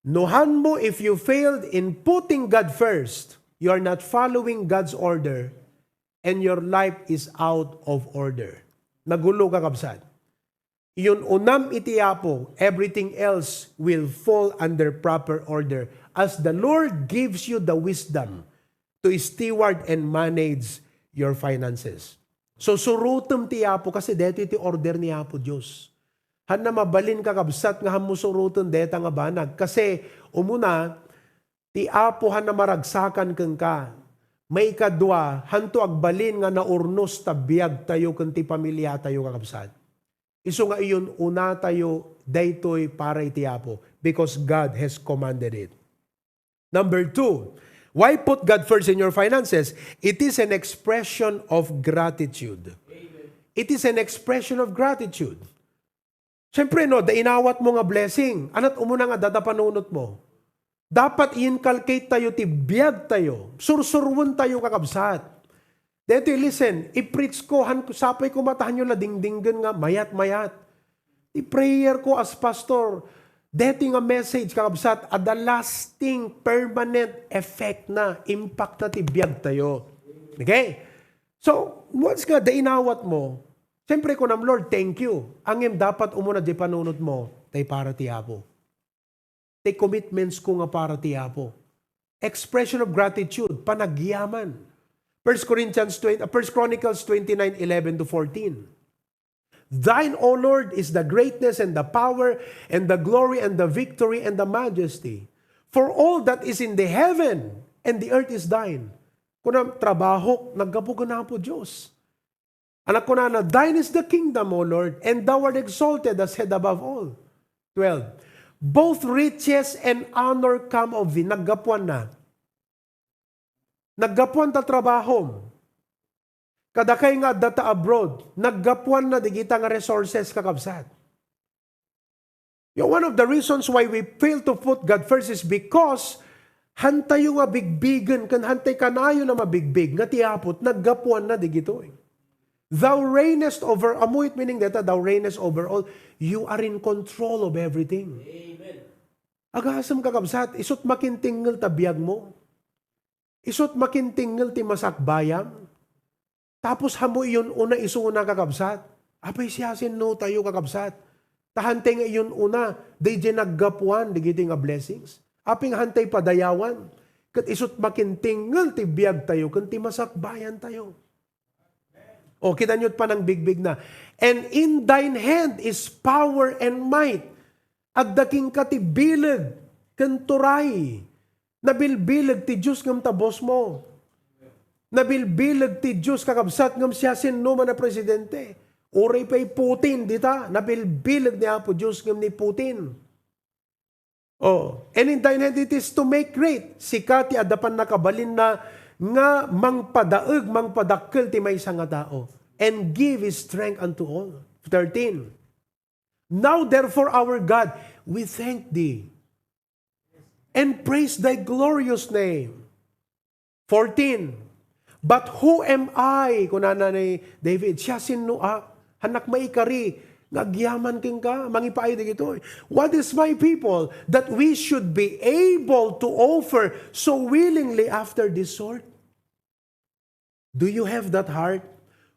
No han mo, if you failed in putting God first, you are not following God's order, and your life is out of order. Nagulo ka, kabsat. Inunam iti Apo, everything else will fall under proper order as the Lord gives you the wisdom to steward and manage your finances. So, surutem ti Apo kasi daytoy ti order ni Apo Dios. Hanna mabalin, kakabsat, nga han mo suruten dayta nga banag. Kasi, umuna, ti Apo hanna maragsakan kenka. Maikadua, hanto agbalin nga naurnos ta biagtayo ken ti pamiliatayo, kakabsat. Isu nga inunatayo daytoy para iti Apo because God has commanded it. Number two, why put God first in your finances? It is an expression of gratitude. It is an expression of gratitude. Siyempre, no, da inawat mo nga blessing. Anat umuna nga dada panunot mo. Dapat i-inculcate tayo ti biag tayo. Sursurwen tayo, kakabsat. Daytoy, listen, i-preach ko, han, sapay ko matahan nyo la dingdinggen nga mayat-mayat. Ti prayer ko as pastor, daytoy nga message, kakabsat, adda lasting, permanent effect na, impact na ti biag tayo. Okay? So, once nga da inawat mo, siyempre kunam, "Lord, thank you." Ngem dapat umuna di panunot mo, tay para ti Apo. Ti commitments ko nga para ti Apo. Expression of gratitude, panagyaman. First Corinthians twenty, uh, First Chronicles twenty-nine eleven to fourteen. "Thine, O Lord, is the greatness and the power and the glory and the victory and the majesty. For all that is in the heaven and the earth is thine." Kuna, trabaho, naggapu ken Apo Dios. Anak, kunana, "Thine is the kingdom, O Lord, and thou art exalted as head above all." Twelve, "Both riches and honor come of thee." Naggapuan na. Naggapuan ta trabahom. Kadakay nga adda ta abroad, naggapuan na digita nga resources, kakabsat. You know, one of the reasons why we fail to put God first is because hantayo nga bigbigen, ken hantay kanayon a mabigbig, nga ti Apo, naggapuan na digitoy. "Thou reignest over," amuyo it meaning deta, "Thou reignest over all." You are in control of everything. Agasem, kakabsat, isut makintingngel ta biag mo. Isut makintingngel ti masakbayam. Tapos han mo iyun-una isuna, kakabsat. Apay, siasinotayo, kakabsat? Ta hantay nga iyun-una, daydiay naggapuan digiti nga blessings. Apay nga hantay padayawan, ket isut makintingngel ti biagtayo ken ti masakbayantayo. O, kita niyo panangbigbig na. "And in thine hand is power and might." Adda kenka ti bileg ken turay. Nabilbileg ti Dios ngem ta boss mo. Nabilbileg ti Dios, kakabsat, ngem siasinoman a presidente. Uray pay Putin dita, nabilbileg ni Apo Dios ngem ni Putin. Oh, "And in thine hand it is to make great." Sika ti adda pannakabalinna nga mangpadaeg, mangpadakkel ti maysa nga tao. "And give his strength unto all." Thirteen, "Now therefore, our God, we thank thee and praise thy glorious name." Fourteen, "But who am I?" Kunana ni David, "Siasinoak? Hannak maikari nga agyaman kenka, mangipaay dagitoy. What is my people that we should be able to offer so willingly after this sort?" Do you have that heart?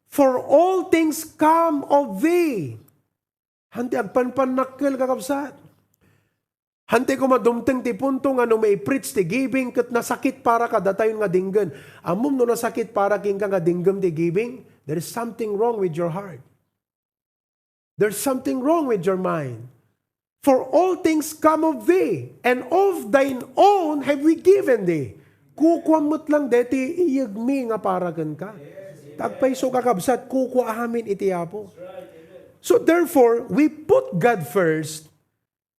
"For all things come of thee." Hantay agpanpannakkel, kakabsat. Hantay koma dumteng ti punto nga no mai-preach ti giving ket nasakit para kadatayon nga dinggen. Ammom no nasakit para kenka nga dinggen ti giving? There is something wrong with your heart. There's something wrong with your mind. "For all things come of thee, and of thine own have we given thee." Kukuam met lang deti iyegmi nga para kenka. Agpayso, kakabsat, kukua amin iti Apo. So therefore, we put God first.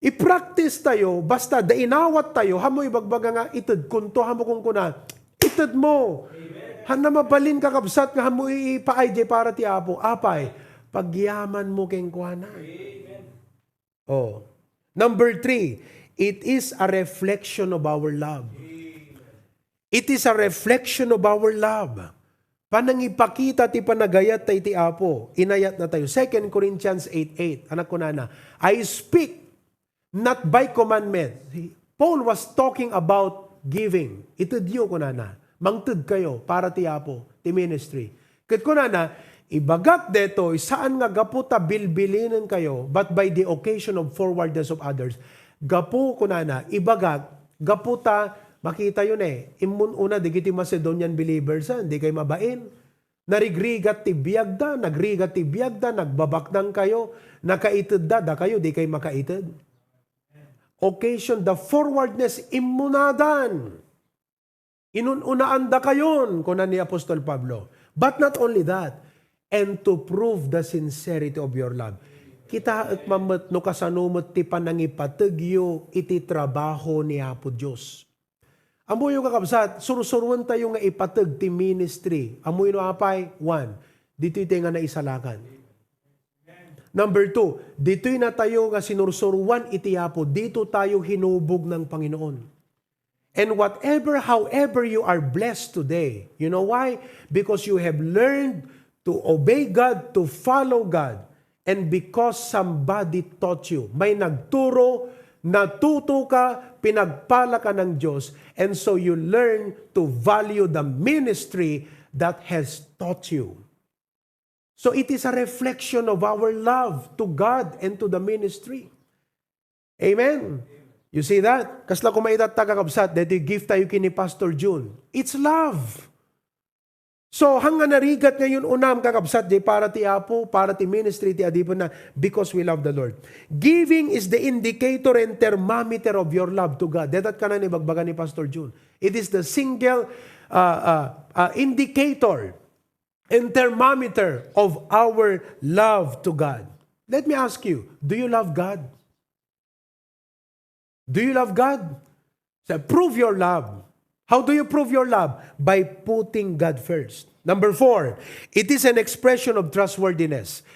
I-practice tayo, basta da inawat tayo, han mo ibagbaga nga, "Itedkonto," han mo kunkuna, "Ited mo." Hanna mabalin, kakabsat, nga ammo ipaay jay para ti Apo. Apay, pagyamanmo kenkuana. Oh. Number three, it is a reflection of our love. It is a reflection of our love. Panangipakita ti panagayat ta iti Apo. Inayat na tayo. Second Corinthians eight eight. Anak kunana, "I speak not by commandment." Paul was talking about giving. Itedyo, kunana. Mangted kayo para ti Apo, ti ministry. Ket kunana, "Ibagak detoy, saan nga gapu ta bilbilinen kayo, but by the occasion of forwardness of others." Gapu, kunana, ibagak, gapu ta, makita yo ne, immun-una, digiti Macedonian believers, ah, hindi kayo mabain. Narigrigat ti biagda, nagrigat ti biagda, nagbabaknang kayo, nakaitedda, dakayo, di kayo makaited. Occasion, the forwardness, immunadan. Inun-unaan dakayon, kuna ni Apostol Pablo. But not only that, and to prove the sincerity of your love. Kitaek man met no kasano met ti panangipategyo iti trabaho ni Apo Dios. Ammoyo, kakabsat, sursuruen tayo nga ipateg ti ministry. Ammoyo no apay? One, ditoy tayo nga naisalakan. Number two, ditoy na tayo nga sinursuruan iti Apo. Dito tayo hinubog ng Panginoon. And whatever, however you are blessed today, you know why? Because you have learned to obey God, to follow God. And because somebody taught you, may nagturo, natuto ka, pinagpala ka ng Diyos, and so you learn to value the ministry that has taught you. So it is a reflection of our love to God and to the ministry. Amen. You see that? Kasla koma itatta, kakabsat, daytoy gift tayo kini Pastor June. It's love. So, hangga narigat ngayon unam, kakabsat, di para ti Apo, para ti ministry, ti adipen na, because we love the Lord. Giving is the indicator and thermometer of your love to God. Dayta kanan ibagbaga ni Pastor June. It is the single, uh, uh, uh, indicator and thermometer of our love to God. Let me ask you, do you love God? Do you love God? So, prove your love. How do you prove your love? By putting God first. Number four, it is an expression of trustworthiness.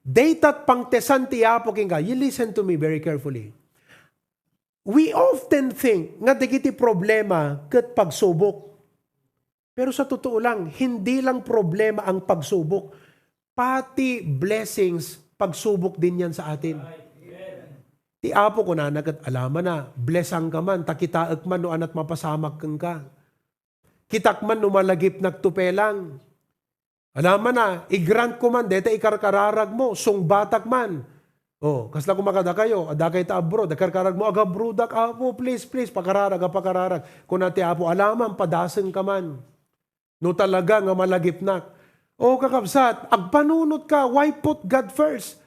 Daytat pangtesan ti Apo kenka. You listen to me very carefully. We often think nga dagiti problema ket pagsubok. Pero sa totoo lang, hindi lang problema ang pagsubok. Pati blessings, pagsubok din yan sa atin. Ti Apo kunana ket, "Alamana, blessangka man, ta kitaek man no anat mapasamak kenka. Kitak man no malagipnak tupelang. Alamana, i-grant ko man, deta ikarkararag mo, sungbatak man." Oh, kasla kumakada kayo, adda kayo ta abroad, ikarkararag mo, "Agabroadak, Apo, please, please, pakararag, pakararag." Kuna ti Apo, "Alaman, padasengka man. No talaga nga malagipnak." Oh, kakabsat, agpanunot ka, why put God first?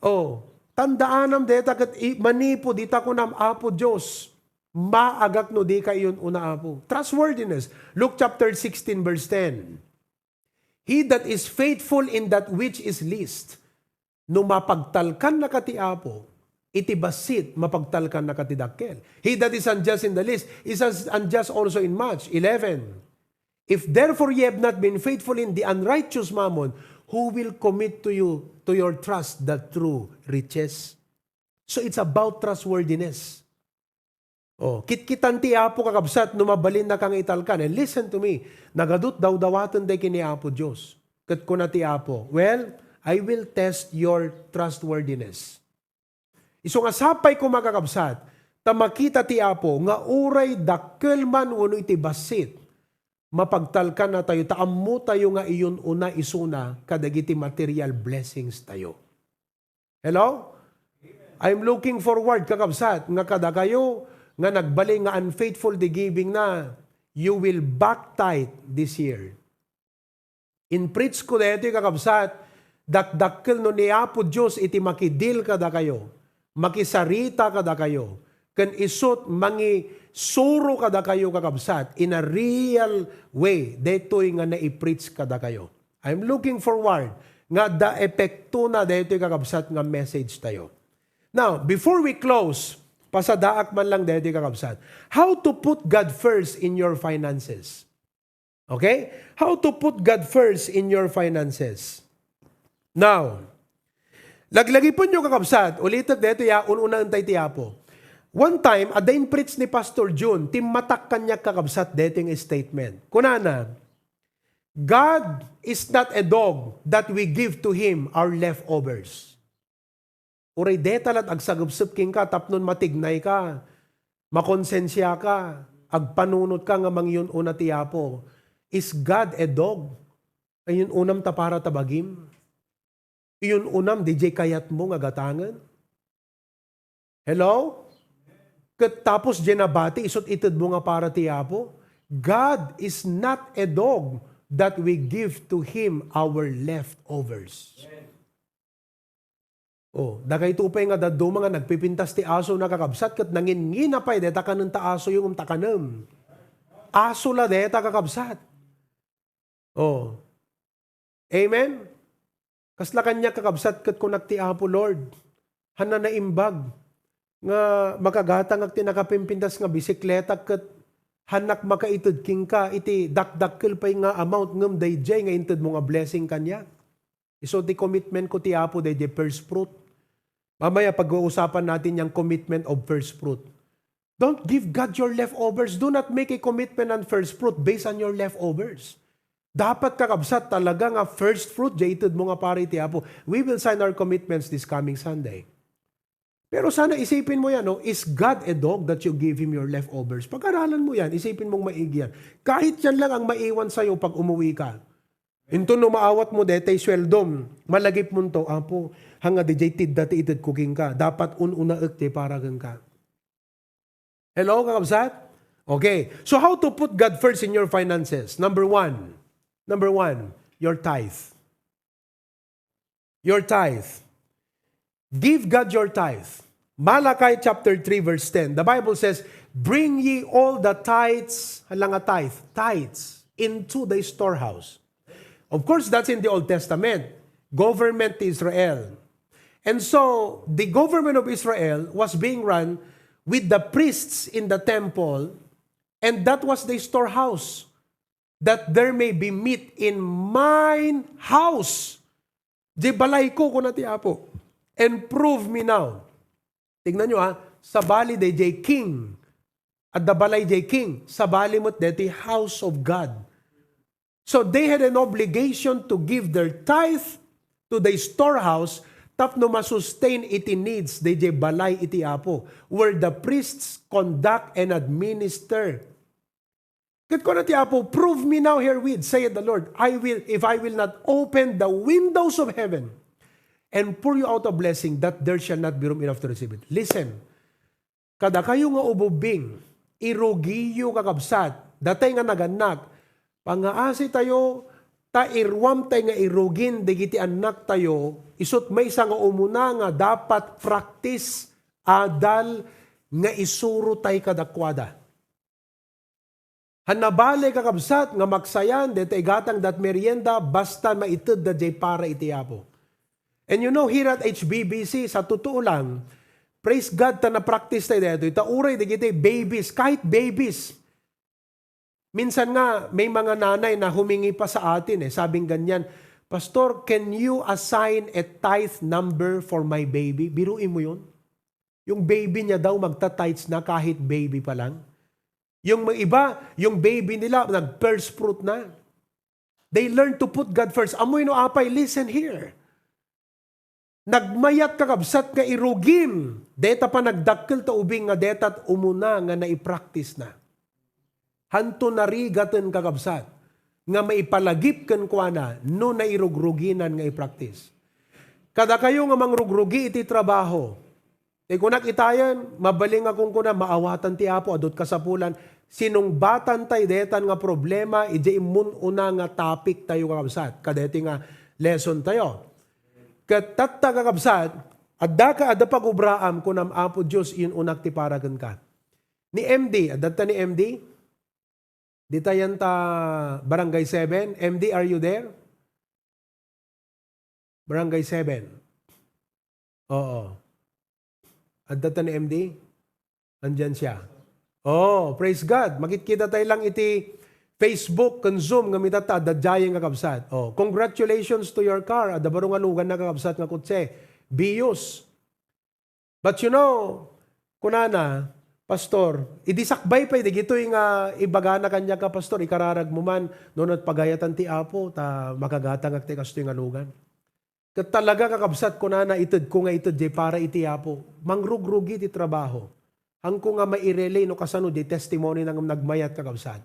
Oh, tandaanam deta ket i-, manipud ita kunam, "Apo Dios, maagak no dika iyun-una, Apo." Trustworthiness. Luke chapter sixteen, verse ten. "He that is faithful in that which is least," no mapagtalkannaka ti Apo, iti bassit, mapagtalkannaka ti dakkel. "He that is unjust in the least is as unjust also in much." Eleven. "If therefore ye have not been faithful in the unrighteous mammon, who will commit to you, to your trust, the true riches?" So it's about trustworthiness. Oh, kitkitan ti Apo, kakabsat, no mabalinnaka nga italkan. And listen to me, nagadut dawdawaten day kini Apo Dios. Ket kuna ti Apo, "Well, I will test your trustworthiness." Isu nga sapay koma, kakabsat, ta makita ti Apo nga uray dakkel man wenno iti bassit, mapagtalkannatayo ta ammotayo nga iyun-una isuna kadagiti material blessings tayo. Hello? I'm looking forward, kakabsat, nga kadakayo nga nagbalin nga unfaithful ti giving na, you will back tithe this year. In-preach ko daytoy, kakabsat, dakdakkel no ni Apo Dios iti makidil kadakayo, makisarita kadakayo, ken isut' mangisuro kadakayo, kakabsat, in a real way, daytoy nga nai-preach kadakayo. I'm looking forward nga adda epektona daytoy, kakabsat, nga message tayo. Now, before we close, pasadaak man lang daytoy, kakabsat. How to put God first in your finances? Okay? How to put God first in your finances. Now, laglagipenyo, kakabsat, ulitek daytoy a un-unaentayo ti Apo. One time, adda in-preach ni Pastor Jun, timmatak kaniak, kakabsat, daytoy nga statement. Kunana, "God is not a dog that we give to him our leftovers." Uray deta la't agsagepsep kenka tapno matignay ka, makonsensia ka, agpanunot ka nga mangyun-una ti Apo. Is God a dog? Ay, yun unam ta para ta bagim? Iyun-unam, diay kayatmo nga gatangen? Hello? Ket tapos diay nabati, isut' itedmo nga para ti Apo? God is not a dog that we give to him our leftovers. Oh, dagayto pay nga dadduma nga nagpipintas ti aso na, kakabsat, ket nangingina pay, deta kanen ta aso yung ta kanem. Aso la deta, kakabsat. Oh. Amen? Kasla kaniak, kakabsat, ket kunak ti Apo, "Lord, hanna naimbag nga makagatangak ti nakapimpintas nga bisikleta ket hannak makaited kenka iti dakdakkel pay nga amount ngem daydiay nga intedmo nga blessing kaniak." Isu ti commitment ko ti Apo daydiay first fruit. Mamaya pag-uusapan natin yung commitment of first fruit. Don't give God your leftovers. Do not make a commitment on first fruit based on your leftovers. Dapat, kakabsat, talaga nga first fruit diay itedmo nga para iti Apo. We will sign our commitments this coming Sunday. Pero sana isipin mo yan, no? Is God a dog that you give him your leftovers? Pag-aralan mo yan, isipin mong maigi yan. Kahit yan lang ang maiwan sa'yo pag umuwi ka. Inton no maawat mo detay sweldom, malagip mo nto, "Apo, hanga diay tidda ti ited ko kenka. Dapat un-unaek diay para kenka." Hello, kakabsat? Okay. So how to put God first in your finances? Number one. Number one, your tithe. Your tithe. Give God your tithe. Malachi chapter three verse ten. The Bible says, "Bring ye all the tithes," hala nga tithe, tithes, "into the storehouse." Of course, that's in the Old Testament. Government ti Israel. And so, the government of Israel was being run with the priests in the temple, and that was the storehouse that there may be meat in mine house. Diay balayko, kuna ti Apo. And prove me now. Tingnan nyo, ha, sabali daydiay king. Adda balay diay king. Sabali met daytoy house of God. So they had an obligation to give their tithe to the storehouse tapno masustain iti needs daydiay balay iti Apo, where the priests conduct and administer. Ket kuna ti Apo, "Prove me now herewith, saith the Lord, I will, if I will not open the windows of heaven and pour you out a blessing that there shall not be room enough to receive it." Listen, kadakayo nga ububing, irugiyo, kakabsat, datay nga nagannak, pangaasitayo, ta iruamtay nga irugin dagiti annaktayo, isut' maysa nga umuna nga dapat practice, adal nga isurotay kadakuada. Hanna bale, kakabsat, nga maksayan dayta igatang dat merienda basta maitedda diay para iti Apo. And you know, here at H B B C, sa totoo lang, praise God, ta na-practice tayo daytoy. Ta uray dagiti babies, kahit babies. Minsan nga, may mga nanay na humingi pa sa atin eh, sabing ganyan, "Pastor, can you assign a tithe number for my baby?" Biruin mo yun. Yung baby niya daw magta-tithes na kahit baby pa lang. Yung mga iba, yung baby nila nag-first fruit na. They learn to put God first. Ammoyo no apay, listen here. Nagmayat, kakabsat, nga irugim. Deta panagdakkel ta ubing nga deta umuna nga naipractice na. Hanto narigaten, kakabsat, nga maipalagip kenkuana no nairugruginan nga i-practice. Kadakayo nga mangrugrugi iti trabaho, ti kunak itayen, mabalin nga kunkuna, maawatan ti Apo, adu't kasapulan, sinungbatantay detan nga problema, idiay immun-una nga topic tayo, kakabsat, kadeti nga lesson tayo. Ket tatta, kakabsat, adda ka, adda pagubraam, kunam, "Apo Dios, iyun-unak ti para kenka." Ni M D, adda ta ni M D? Ditayan ta Barangay seven. M D, are you there? Barangay seven. Oo. Adda ta ni M D? Andyan siya. Oh, praise God. Makitkita tayo lang iti Facebook ken Zoom ngem itatta adda Giant, kakabsat. Oh, congratulations to your car. Adda baro nga luganna, kakabsat, nga kotse. Vios. But you know, kunana, Pastor, idi sakbay pay dagitoy nga ibagana kaniak nga, "Pastor, ikararagmo man, no, no pagayatan ti Apo, ta makagatangak ti kastoy nga lugan." Ket talaga, kakabsat, kunana, "Itedko nga ited jay para iti Apo." Mangrugrugi ti trabaho. Hanko nga mairelay no kasano jay testimony na ngem nagmayat, kakabsat.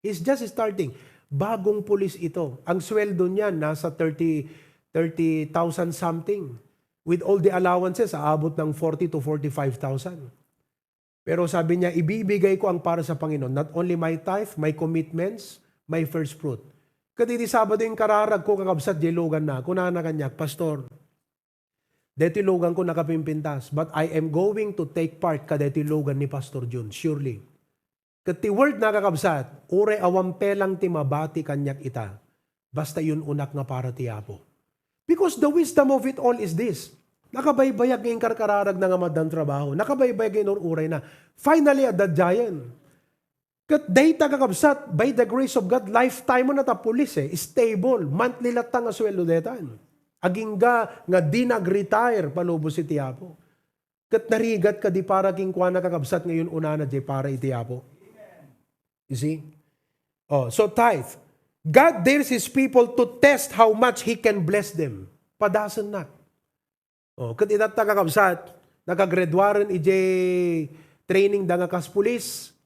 He's just starting. Bagong pulis ito. Ang sweldo niya nasa thirty, thirty thousand something. With all the allowances, aabot ng forty to forty-five thousand. Pero sabi niya, "Ibibigay ko ang para sa Panginoon. Not only my tithe, my commitments, my first fruit." Ket iti Sabado, inkararagko, kakabsat, jay luganna. Kunana kaniak, "Pastor, daytoy luganko nakapimpintas, but I am going to take part kadaytoy lugan ni Pastor Jun, surely." Ket ti wordna, kakabsat, uray awan pelang ti mabati kaniak ita, basta iyun-unak nga para ti Apo. Because the wisdom of it all is this. Nakabaybayag nga inkarkararagna nga madan trabaho. Nakabaybayag nga inur-urayna. Finally, adda Giant. Ket dayta, kakabsat, by the grace of God, lifetime na ta pulis, eh. Stable. Monthly latta nga sweldo daytan. Agingga nga di nag-retire palubos iti Apo. Ket narigat kadi para kenkuana, kakabsat, nga iyun-unana jay para iti Apo. You see? Oh, so tithe. God dares his people to test how much He can bless them. Padasennak. Oh, ket itatta, kakabsat, nakagraduaren idiay training da nga kas pulis.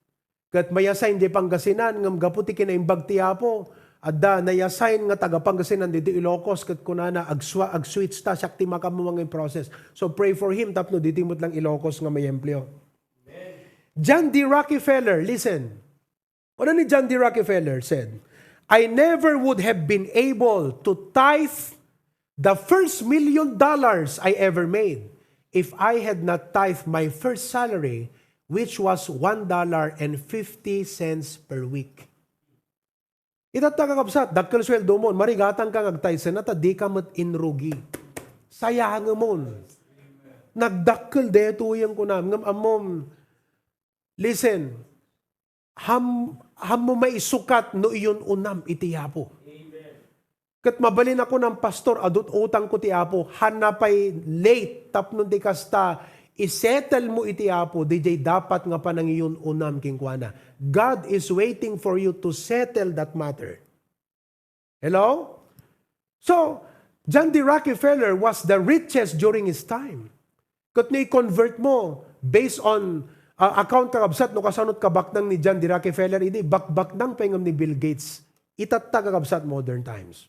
Ket may-assign idiay Pangasinan, ngem gapu ti kinaimbag ti Apo, adda nai-assign nga taga Pangasinan ditoy Ilocos, ket kunana, "Agswa-, ag-switch ta, siak ti makaammo nga process." So pray for him tapno ditoy met lang Ilocos nga may empleo. John D. Rockefeller, listen. Ano ni John D. Rockefeller said, "I never would have been able to tithe the first million dollars I ever made if I had not tithed my first salary, which was one dollar and fifty cents per week." Itatta, kakabsat, dakkel sueldo mo, marigatang ka nga agtithe na ta di ka met inrugi. Sayangemon. Nagdakkel detoyen kunam. Ngem ammom, listen, ham-, hammo maisukat no iyun-unam iti Apo. Ket mabalin a kunam, "Pastor, adut utangko ti Apo." Hanna pay late tapno di kasta, isettle mo iti Apo, dijay dapat nga panangiyun-unam kenkuana. God is waiting for you to settle that matter. Hello? So, John D. Rockefeller was the richest during his time. Ket no i-convert mo, based on, uh, account, kakabsat, no kasanot kabaknang ni John D. Rockefeller, idi bakbaknang pay ngem ni Bill Gates. Itatta, kakabsat, modern times.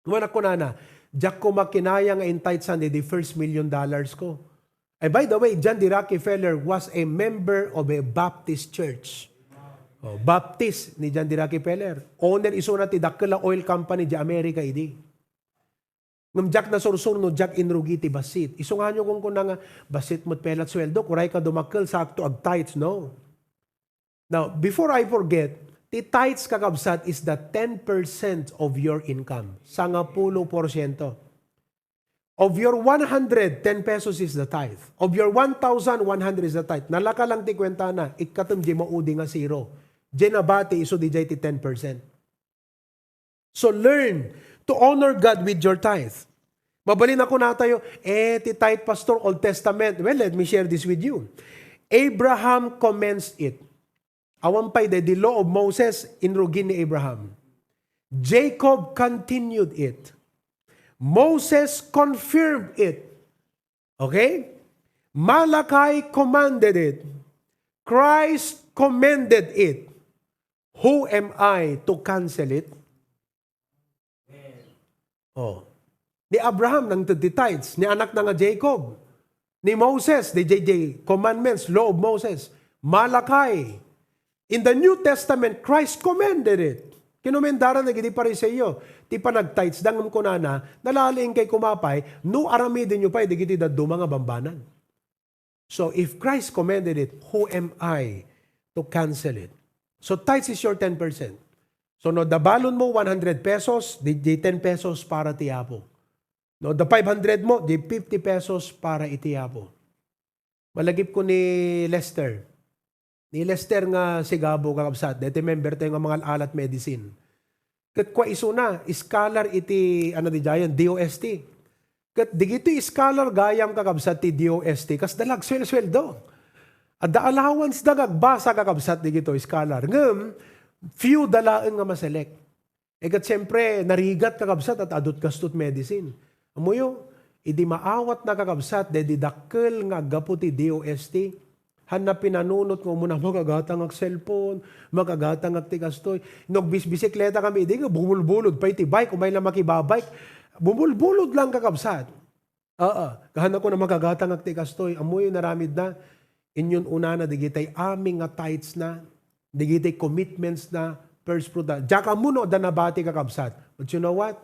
Ngem kunana, "Diak koma kinaya nga in-tithe san di first million dollars ko." And by the way, John D. Rockefeller was a member of a Baptist church. Oh, Baptist ni John D. Rockefeller. Owner isuna ti dakkel a oil company di Amerika idi. Ngem diak nasursuro no diak inrugi ti bassit. Isu nga nyo kunkuna nga, "Bassit met pelat sueldo, uray ka dumakkel, sakto agtithes," no? Now, before I forget, ti tithes, kakabsat, is the ten percent of your income. Sangapulo porsyento. Of your one hundred, ten pesos is the tithe. Of your one thousand, one hundred is the tithe. Nalaka lang ti kuentana, ikkatem di maudi nga zero. Di nabati isu dijay ti ten percent. So learn to honor God with your tithe. Mabalin a kunatayo, "Eh, ti tithe, Pastor, Old Testament." Well, let me share this with you. Abraham commenced it. Awan pay daydi law of Moses, inrugi ni Abraham. Jacob continued it. Moses confirmed it. Okay? Malachi commanded it. Christ commended it. Who am I to cancel it? Oh. Ni Abraham, nangted ti tithes. Ni anakna nga Jacob. Ni Moses, the J J commandments, law of Moses. Malachi. In the New Testament, Christ commended it. Kinumendara dagiti Fariseo ti panagtithes da ngem kunana, "Nalaliing kay kumapay no aramiden nyo pay dagiti dadduma nga bambanag." So, if Christ commanded it, who am I to cancel it? So, tithes is your ten percent. So, no, dabalon mo one hundred pesos, di, di ten pesos para ti Apo. No, the five hundred mo, di fifty pesos para iti Apo. Malagip ko ni Lester. ni Lester nga Sigabo, kakabsat, deti member tayo nga mangal-alat medicine. Ket kua isuna, scholar iti, ano, di jayen, D O S T. Ket digitoy scholar gayam, kakabsat, ti D O S T, kasda la agsuelsueldo. Adda allowance da nga agbasa, kakabsat, digitoy scholar. Ngem, few da laeng nga maselect. E ket siyempre, narigat, kakabsat, at adut gasto ti medicine. Ammoyo, idi maawatna, kakabsat, daydi dakkel nga aggapu ti D O S T, hanna pinanunot nga umuna, "Makagatangak cellphone, makagatangak ti kastoy." No agbisbisikleta kami idi, nga bumulbulod pay ti bike, umay la makibabike. Bumulbulod lang, kakabsat. Oo. Kahanna ko na, "Makagatangak ti kastoy." Ammoyo inaramidna, inyun-unana digitay amin nga tithes na, digitay commitments na, first fruit na. Diak ammo no adda nabati, kakabsat. But you know what?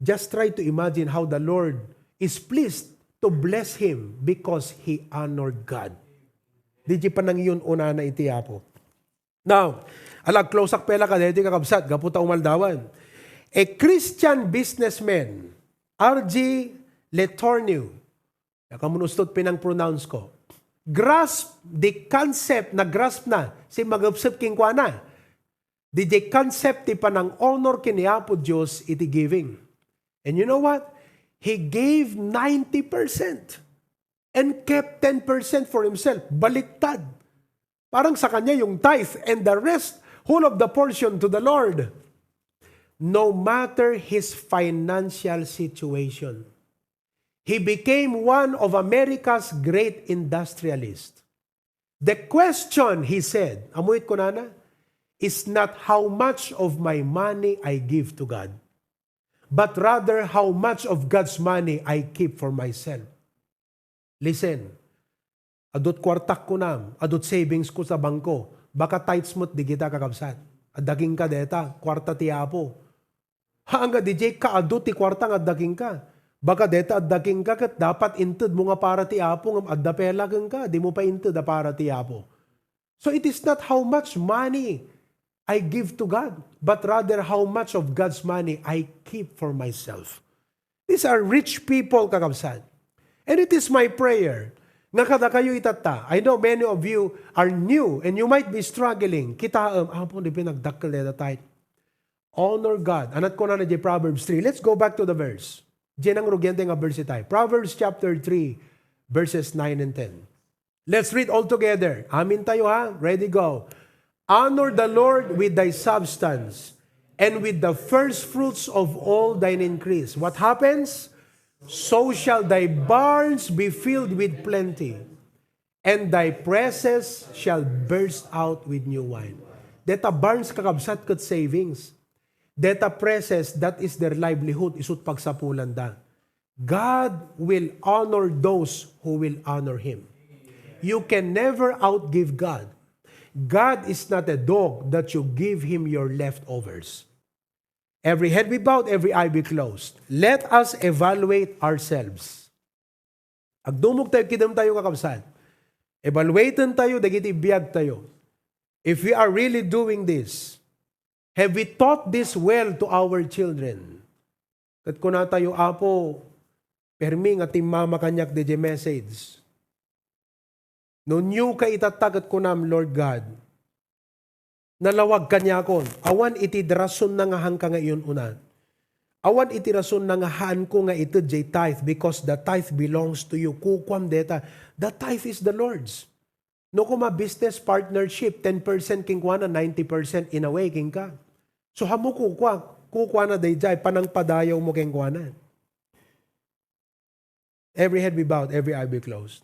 Just try to imagine how the Lord is pleased to bless him because he honored God. Di panangiyun-unana iti Apo. Now, ala, close ak pay la kadaytoy, kakabsat, gapu ta umaldawan. A Christian businessman, R G Letourneau, kamun ustot pinang-pronounce ko, grasp the concept, na-grasp na, si magepsep kenkuana, di, di concept ti panang-honor ken ni Apo Dios iti giving. And you know what? He gave ninety percent and kept ten percent for himself. Baliktad. Parang sa kanya yung tithe and the rest, whole of the portion to the Lord. No matter his financial situation, he became one of America's great industrialists. The question, he said, ammoyo ti kunana, is not how much of my money I give to God, but rather how much of God's money I keep for myself. Listen, adut kuartak kunam, adut savings ko sa bangko, baka tithes met digita, kakabsat. Adda kenka deta, kuarta ti Apo. Haan nga, di jay kaadu ti kuarta nga adda kenka. Baka deta adda kenka ket dapat intedmo nga para ti Apo, ngem adda pay la kenka, dimo pay inted a para ti Apo. So it is not how much money I give to God, but rather how much of God's money I keep for myself. These are rich people, kakabsat. And it is my prayer nga kadakayo itatta. I know many of you are new and you might be struggling. Kitaem, "Apo, di pinagdakkel dayta tithe." Honor God. Anat ko na na di Proverbs three. Let's go back to the verse. Di nangrugian tayo nga verse tayo. Proverbs chapter three, verses nine and ten. Let's read all together. Amin tayo, ha? Ready, go. "Honor the Lord with thy substance, and with the first fruits of all thine increase." What happens? "So shall thy barns be filled with plenty, and thy presses shall burst out with new wine." Deta barns, kakabsat, ket savings. Deta presses, that is their livelihood, isut pagsapulanda. God will honor those who will honor Him. You can never outgive God. God is not a dog that you give Him your leftovers. Every head be bowed, every eye be closed. Let us evaluate ourselves. Agdumog tayo, kidem tayo, kakabsat. Evaluaten tayo dagiti biag tayo. If we are really doing this, have we taught this well to our children? Ket kuna tayo, "Apo, permi nga timmama kaniak daydiay message. No new ka itatta ket kunam, Lord God, nalawag kaniakon. Awan iti rasonna nga hanka nga iyun-una. Awan iti rasonna nga haanko nga ited jay tithe because the tithe belongs to you." Kukuam deta. The tithe is the Lord's. No kuma business partnership, ten percent kenkuana, ninety percent in a way kenka. So, haanmo kukua, kukuana dayjay, panangpadayawmo kenkuana. Every head be bowed, every eye be closed.